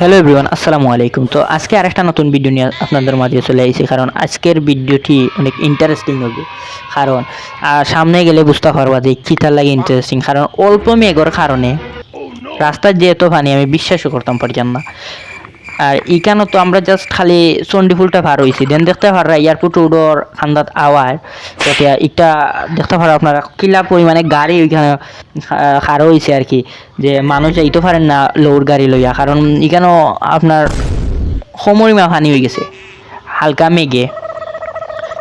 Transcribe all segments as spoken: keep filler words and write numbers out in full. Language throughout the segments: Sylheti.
Hello everyone, আসসালামু আলাইকুম। তো আজকে আরেকটা নতুন ভিডিও নিয়া আপনাদের মাঝে চলে আইছি, কারণ আজকের ভিডিওটি অনেক ইন্টারেস্টিং হবে। কারণ, আহ, সামনে গেলে বুঝতা পারবা যে কিতার লাগি ইন্টারেস্টিং। কারণ অল্প মেঘর কারণে রাস্তাত যে এত পানি, আমি বিশ্বাসও করতাম পারতাম না। আর ইখানো তো আমরা just খালি চণ্ডীপুলটা পার অইছি, then দেখতা পাররা এয়ারপোর্ট রোডর কান্দাত আওয়ার। তো ইটা দেখতা পাররা আপনারা কিলা পরিমাণে গাড়ি ওইখানে খা-, খাড়া অইছে আর কি, যে মানুষ যাইতো পারের না লোড গাড়ি লইয়া, কারণ ইখানো আপনার কোমরিমা পানি অইগেছে হালকা মেঘে।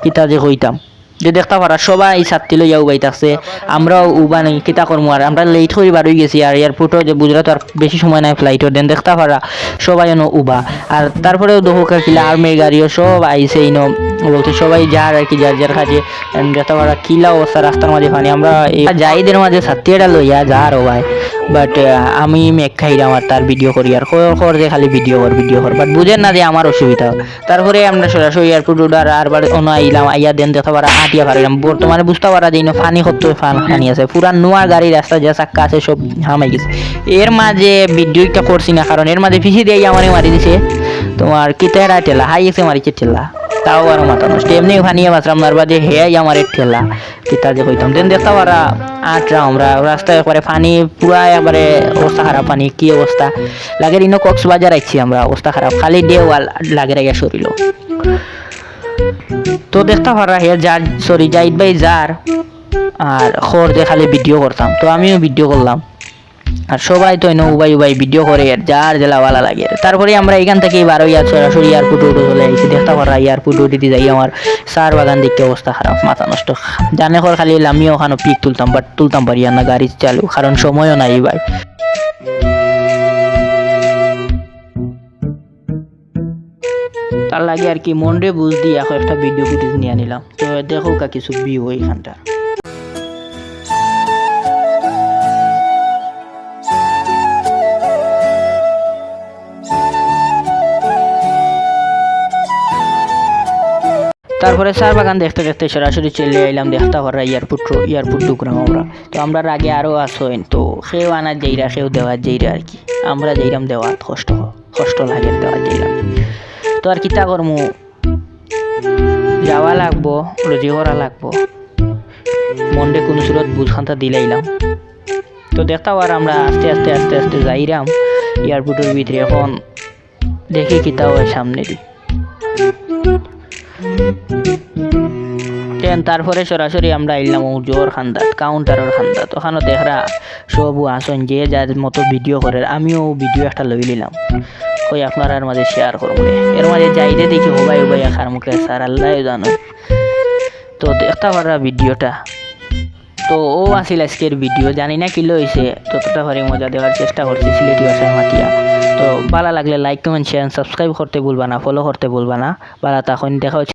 কিতা যে কইতাম, যে দেখতা পাররা সবাই ছাত্তি লইয়া উবাই থাকছে, আমরাও উবা নাই, কিতা করমু আর, আমরা লেট করি বার অইগেছি। আর এয়ারপোর্টও যে বুঝরা তো আর বেশি সময় নাই ফ্লাইটর, then দেখতা পাররা সবাই অনো উবা। আর তারপরেও দেখো কিলা আর্মির গাড়িও সব আইছে ইনো, বলতে সবাই যার আর কি, যার যার কাজে। And দেখতা পাররা কিলা অবস্থা রাস্তার মাঝে পানি। আমরা এই জাহিদের মাঝে ছাত্তি এটা লইয়া যার ও ভাই, but আমি মেঘ খাইরাম আর তার ভিডিও করি আর খর খর যে খালি ভিডিও কর, ভিডিও কর, but বুঝের না যে আমার অসুবিধা। তারপরে আমরা সরাসরি এয়ারপোর্ট রোড আর আরবার অনো আইলাম, আইয়া then দেখতা পাররা আটিয়া পার অইলাম। বর্তমানে বুঝতা পাররা যে ইনো পানি কত পান-, পানি আছে, পুরা নোয়া গাড়ি রাস্তা যে চাক্কা আছে সব হামাই গেছে। এর মাঝে ভিডিও একটা করছি না, কারণ এর মাঝে পিছে দিয়া আমারে মারি দিছে তোমার কিতা এরা ঠেলা, হাই এক্সে মারিছে ঠেলা, তাও আরো মাথা নষ্ট। এমনি পানিয়ে বাঁচলাম না, আর বাদে হে আমারে ঠেলা, কিতা যে কইতাম। Then দেখতা পাররা আটরা আমরা রাস্তায় একবারে পানি, পুরা একবারে অবস্থা খারাপ পানি, কি অবস্থা লাগে, ইনো কক্সবাজার আইছি আমরা, অবস্থা খারাপ, খালি ঢেউ আর লাগে রাইয়া শরীরও। তো দেখতা পাররা হে যার, সরি, জাহিদ ভাই যার, আর খর যে খালি ভিডিও করতাম, তো আমিও ভিডিও করলাম। আর সবাই তো ইনো উবাই উবাই ভিডিও করে, আর যার যেলা ভালা লাগে। তারপরে আমরা এখান থেকে বার অইয়া সরাসরি এয়ারপোর্ট রোডে চলে আইছি। দেখতা পাররা এয়ারপোর্ট রোডে দি যাই আমার চার বাগান দেখতে অবস্থা খারাপ, মাথা নষ্ট। জানে খর খালি লামিয়ে ওখানো পিক তুলতাম, but তুলতাম পারি না, গাড়ি চালু, কারণ সময়ও নাই ভাই। তার লাগি আর কি মনরে বুঝ দিয়া কয়েকটা ভিডিও ফুটেজ নিয়া নিলাম। তো দেখো কা কিছু ভিউ ওইখানটা। তারপরে চার বাগান দেখতে দেখতে সরাসরি চলে আইলাম, দেখতা পাররা এয়ারপোর্ট, এয়ারপোর্ট ঢুকলাম আমরা। তো আমরার আগে আরও আছইন, তো কেউ আনাত যাইরা, কেউ দেওয়াত যাইরা আর কি। আমরা যাইরাম দেওয়াত, কষ্ট, কষ্ট লাগে দেওয়াত যাইরাম। তো আর কিতা করমু, যাওয়া লাগবো, রুজি করা লাগবো। মনরে কুনু সুরত বুঝ খান্তা দিলাইলাম। তো দেখতা পাররা আমরা আস্তে আস্তে আস্তে আস্তে যাইরাম এয়ারপোর্টর ভিতরে। এখন দেখি কিতা অয় সামনেদি। Then তারপরে সরাসরি আমরা আইলাম উজোর কান্দাত, কাউন্টারর কান্দাত। ওখানো দেখরা সব আছইন, যে যার মতো ভিডিও করের, আমিও ভিডিও একটা লই নিলাম, কই আপনারার মাঝে শেয়ার করমু। এর মাঝে যাইরে দেখি হবাই হবাই খার মুখে, স্যার আল্লাহ জানো। তো দেখতা পাররা ভিডিওটা। তো ও আছিল আজকের ভিডিও, জানি না কিলা অইছে, যতটা পারি মজা দেওয়ার চেষ্টা করছি সিলেটি ভাষায় মাতিয়া। তো ভালা লাগলে like, comment, share, subscribe করতে ভুলবা না, ফলো করতে ভুলবা না। ভালা থাকইন, দেখা অইছে।